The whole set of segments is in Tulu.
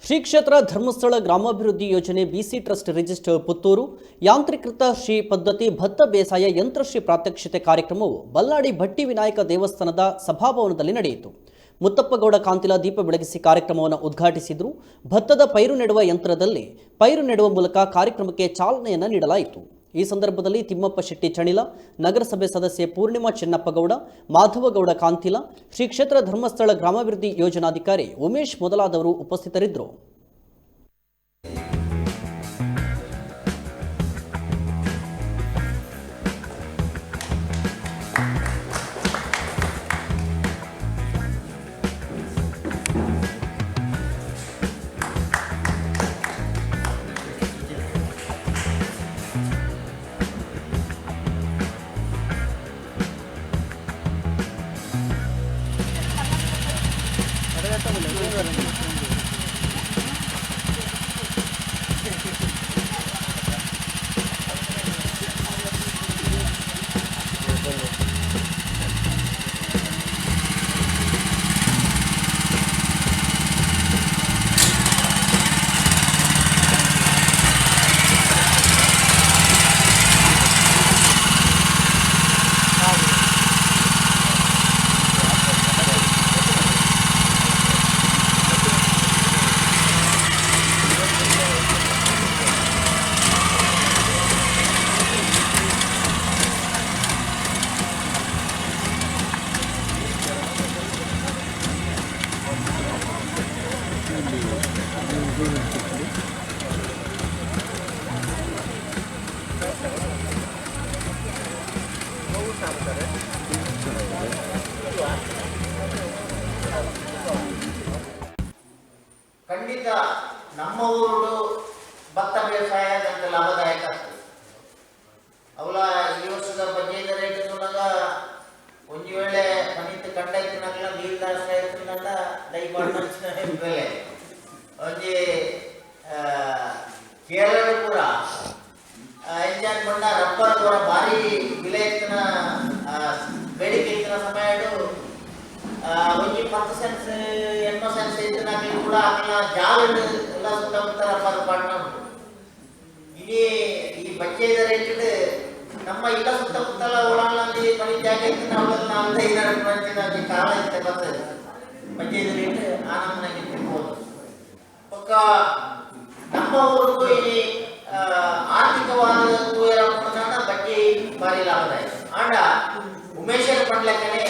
ಶ್ರೀ ಕ್ಷೇತ್ರ ಧರ್ಮಸ್ಥಳ ಗ್ರಾಮಾಭಿವೃದ್ಧಿ ಯೋಜನೆ ಬಿಸಿ ಟ್ರಸ್ಟ್ ರಿಜಿಸ್ಟರ್ ಪುತ್ತೂರು ಯಾಂತ್ರೀಕೃತ ಶ್ರೀ ಪದ್ಧತಿ ಭತ್ತ ಬೇಸಾಯ ಯಂತ್ರಶ್ರೀ ಪ್ರಾತ್ಯಕ್ಷಿತೆ ಕಾರ್ಯಕ್ರಮವು ಬಲ್ಲಾಡಿ ಭಟ್ಟಿ ವಿನಾಯಕ ದೇವಸ್ಥಾನದ ಸಭಾಭವನದಲ್ಲಿ ನಡೆಯಿತು. ಮುತ್ತಪ್ಪಗೌಡ ಕಾಂತಿಲ ದೀಪ ಬೆಳಗಿಸಿ ಕಾರ್ಯಕ್ರಮವನ್ನು ಉದ್ಘಾಟಿಸಿದರು. ಭತ್ತದ ಪೈರು ನೆಡುವ ಯಂತ್ರದಲ್ಲಿ ಪೈರು ನೆಡುವ ಮೂಲಕ ಕಾರ್ಯಕ್ರಮಕ್ಕೆ ಚಾಲನೆಯನ್ನು ನೀಡಲಾಯಿತು. ಈ ಸಂದರ್ಭದಲ್ಲಿ ತಿಮ್ಮಪ್ಪ ಶೆಟ್ಟಿ ಚಣಿಲ, ನಗರಸಭೆ ಸದಸ್ಯೆ ಪೂರ್ಣಿಮಾ ಚೆನ್ನಪ್ಪಗೌಡ, ಮಾಧವಗೌಡ ಕಾಂತಿಲ, ಶ್ರೀ ಕ್ಷೇತ್ರ ಧರ್ಮಸ್ಥಳ ಗ್ರಾಮಾಭಿವೃದ್ಧಿ ಯೋಜನಾಧಿಕಾರಿ ಉಮೇಶ್ ಮೊದಲಾದವರು ಉಪಸ್ಥಿತರಿದ್ದರು. ಖಂಡಿತ ನಮ್ಮ ಊರು ಭತ್ತ ಬೇಸಾಯ ನಮ್ಗೆ ಲಾಭದಾಯಕ ಆಗ್ತದೆ. ಅವಲ ಈ ವರ್ಷದ ಬಜ್ಜೆದ ರೇಟ್ ನೋಡಾಗ ಒಂಜಿ ವೇಳೆ ಮನಿತ್ ಕಂಡ ಇತ್ತಿನಾಗಲ ನೀರು ದಾಸ್ತ ಇತ್ತಿನಾಗ ದೈ ಮಾಡ್ನ ಬೆಲೆ ಒಂಜಿ ಕೇರಳ ಪೂರ ಎಂಜಾನ್ ಬಂಡ ರಬ್ಬರ್ ಪೂರ ಭಾರಿ ಬಿಲೆ ಇತ್ತಿನ ಬೇಡಿಕೆ ಇತ್ತಿನ ಸಮಯ ಒಂಜಿ 10 ಸೆನ್ಸ್ 80 ಸೆನ್ಸ್ ಇತ್ತಿನಾಗಲಿ ಕೂಡ ಅಕಲ ಜಾಲ ಎಲ್ಲ ಸುತ್ತಮುತ್ತ ರಬ್ಬರ್ ಪಾಡ್ನ ಉಂಟು. ಇಡೀ ಈ ಬಜ್ಜೆದ ರೇಟ್ ನಮ್ಮ ಇಲ್ಲ ಸುತ್ತಮುತ್ತಲ ಒಳಗಳಲ್ಲಿ ಮನೆ ಜಾಗ ಇತ್ತು ನಾವು ನಾಲ್ಕು ಐದಾರು ಮಂಚಿನ ಕಾಲ ಇತ್ತೆ ಬರ್ತದೆ. ಬಜ್ಜೆದ ರೇಟ್ ಆ ನಮ್ಮನೆಗೆ ತಿನ್ಬೋದು. ಪಕ್ಕ ನಮ್ಮ ಊರಿಗೂ ಈ ಆರ್ಥಿಕವಾದ ತೂಯರ ಬಜ್ಜೆ ಭಾರಿ ಲಾಭದಾಯಕ. ಆಂಡ ಉಮೇಶರ ಪಂಡ್ಲಕ್ಕನೆ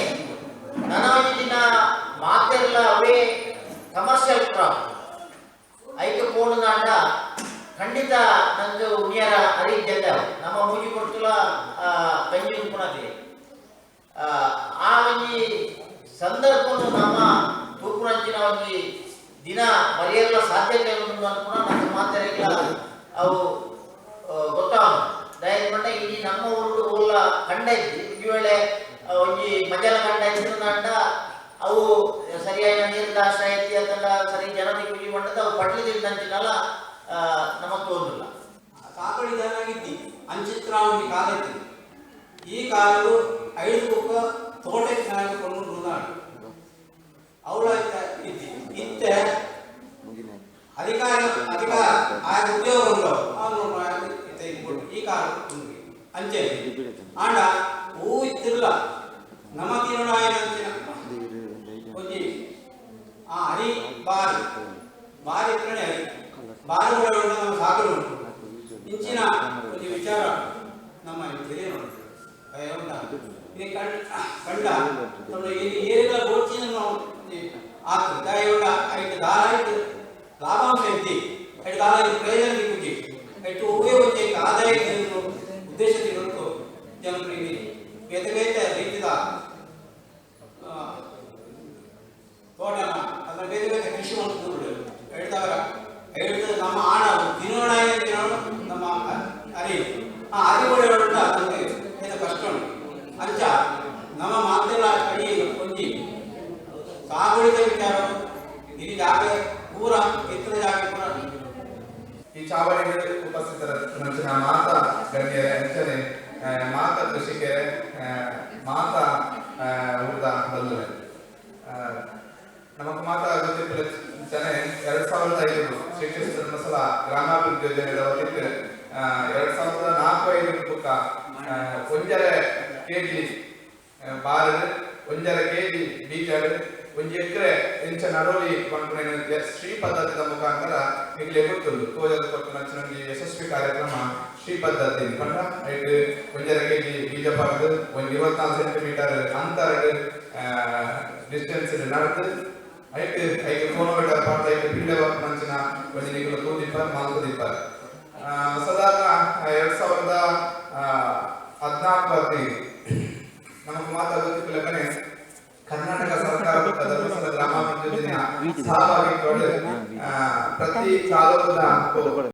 ನನ್ನ ದಿನ ಮಾತೆಲ್ಲ ಅವೇ ಕಮರ್ಷಿಯಲ್ ಕ್ರಾಪ್ ಐಕ ಪೋಣದಾಂಡ ಖಂಡಿತ ನಂಗೆ ಉಣಿಯರ ಅರಿಜೆಲ್ಲ ನಮ್ಮ ಮೂಜಿ ಕೊಡ್ತುಲ ಕಂಜಿ ಉಪ್ಪುನದೆ ಆ ಒಂಜಿ ಸಂದರ್ಭವನ್ನು ನಮ್ಮ ತೂಪುರಂಚಿನ ಒಂಜಿ ದಿನ ಬರೆಯಲ್ಲ ಸಾಧ್ಯತೆ ಉಂಟು ಅನ್ಕುಣ ನಮ್ಮ ಮಾತೆರೆಲ್ಲ ಅವು ಗೊತ್ತಾಗ ದಯಮಾಡಿ ಇಡೀ ನಮ್ಮ ಊರು ಊರ್ಲ ಕಂಡ ಇದ್ದಿ ಈ ವೇಳೆ ಒಂಜಿ ಮಜಲ ಕಂಡ ಇದ್ದು ಅವು ಸರಿಯಾದ ನೀರಿನ ಆಶ್ರಯ ಐತಿ ಅಂತಲ್ಲ ಸರಿ ಜನರಿಗೆ ಪೂಜೆ ಮಾಡದ ಅವು ಪಡ್ಲಿದ್ದ ಅಂಚಿನಲ್ಲ ನಮಗ್ ತೋರುದಿಲ್ಲ. ಸಾಕಳಿದಾನಾಗಿದ್ದಿ ಅಂಚಿತ್ರ ಒಂದು ಕಾಲ ಇತ್ತು. ಈ ಕಾಲವು ಐದು ಬುಕ್ಕ ತೋಟಕ್ಕೆ ಕೊಂಡು ರುದಾಡು ಅವಳ ಇದ್ದಿ ಇತ್ತೆ ಅಧಿಕಾರ ಅಧಿಕಾರ ಆ ಉದ್ಯೋಗ ಉಂಟು ಅವನು ಈ ಕಾಲ ಅಂಚೆ ಆಂಡ ಹೂ ಇತ್ತಿರಲ್ಲ ನಮ್ಮ ತೀರೋಣ ಅಂಚಿನ ಒಂಜಿ ಆ ಹರಿ ಬಾರಿ ಬಾರಿ ಇತ್ತನೇ ಹರಿ ಬಾರಿ ಕೂಡ ಉಂಟು ನಮ್ಮ ಸಾಕಲು ಉಂಟು. ಇಂಚಿನ ಒಂದು ವಿಚಾರ ನಮ್ಮ ತಿಳಿಯ ಕಂಡ ನಮ್ಮ ಏರಿಗಳ ಗೋಚಿನ ನಾವು ಆಗ್ತದೆ. ದಯವುಂಡ ಐಟು ದಾರ ಐಟು ಲಾಭಾಂಶ ಇದ್ದಿ ಐಟು ದಾರ ಐದು ಪ್ರಯೋಜನ ದಿಕ್ಕುಜಿ ಐಟು ಉಪಯೋಗ ಆದಾಯ ಉದ್ದೇಶ ತಿರುತ್ತು ಜನರಿಗೆ ಬೇತೆ ಬೇತೆ ರೀತಿದ ತೋಟನ ಅದರ ಬೇರೆ ಬೇರೆ ಕೃಷಿ ಮಾಡ್ಕೊಂಡು ಹೇಳ್ದವರ ಹೇಳ್ದ ನಮ್ಮ ಆಣ ದಿನೋಣ ನಮ್ಮ ಅರಿ ಆ ಅರಿವು ಹೇಳೋಣ ನಮಗೆ ಇದು ಕಷ್ಟ ಉಂಟು. ಅಂಚ ನಮ್ಮ ಮಾತೆಲ್ಲ ಅಡಿ ಒಂಜಿ ಸಾಗುಳಿದ ವಿಚಾರ ಇಲ್ಲಿ ಜಾಗ ಪೂರ ಇತರ ಜಾಗ ಪೂರ. ಈ ಚಾವಡಿಗೆ ಉಪಸ್ಥಿತರ ನಂಚಿನ ಮಾತಾ ಗಣ್ಯರೇ, ಅಂಚನೆ ಮಾತಾ ಕೃಷಿಕರೇ, ಮಾತಾ ಊರ್ದ ಬಂಧುವೆ, ನಮಕ್ ಮಾತಾ ಗೊತ್ತಿಪ್ಪುಲ ಅಂಚನೆ 2005 ಶ್ರೀ ಕ್ಷೇತ್ರ ಧರ್ಮಸ್ಥಳ ಗ್ರಾಮಾಭಿವೃದ್ಧಿ ಯೋಜನೆದ ವತಿಟ್ 2004 5 ಬುಕ್ಕ 1.5 ಕೆಜಿ ಬಾರ್, 1.5 ಕೆಜಿ ಬೀಜಡ್, 1 ಎಕರೆ ಇಂಚ ನಡೋಲಿ ಪನ್ಪುನ ಶ್ರೀ ಪದ್ಧತಿದ ಮುಖಾಂತರ ನಿಕ್ಲೆ ಗೊತ್ತುಂಡು. ತೋಜದ ಕೊಟ್ಟು ನಂಚಿನ ಒಂಜಿ ಯಶಸ್ವಿ ಕಾರ್ಯಕ್ರಮ ಶ್ರೀ ಪದ್ಧತಿ ಪಂಡ ಐಟ್ 1.5 ಕೆಜಿ ಬೀಜ ಪಾಡ್ದು ಒಂಜಿ 24 ಸೆಂಟಿಮೀಟರ್ ಅಂತರಡ್ ಡಿಸ್ಟೆನ್ಸ್ ನಡ್ದು ಐಟ್ ಐಕ್ ಕೋನೋಮೀಟರ್ ಪಾಡ್ದು ಐಕ್ ಪಿಂಡೆ ನಂಚಿನ ಒಂಜಿ ನಿಕುಲು ತೂದಿಪ್ಪ ಮಾಲ್ತದಿಪ್ಪ. ಸಾಧಾರಣ 2014 15 ನಮಕ್ ಮಾತ ಗೊತ್ತಿಪ್ಪಲೆಕ್ಕನೆ ಕರ್ನಾಟಕ ಸರ್ಕಾರ ಧರ್ಮಸ್ಥಳ ಗ್ರಾಮಾಭಿವೃದ್ಧಿ ಯೋಜನೆಯ ಸಹಭಾಗಿತ್ವಡ್ ಪ್ರತಿ ತಾಲೂಕುದ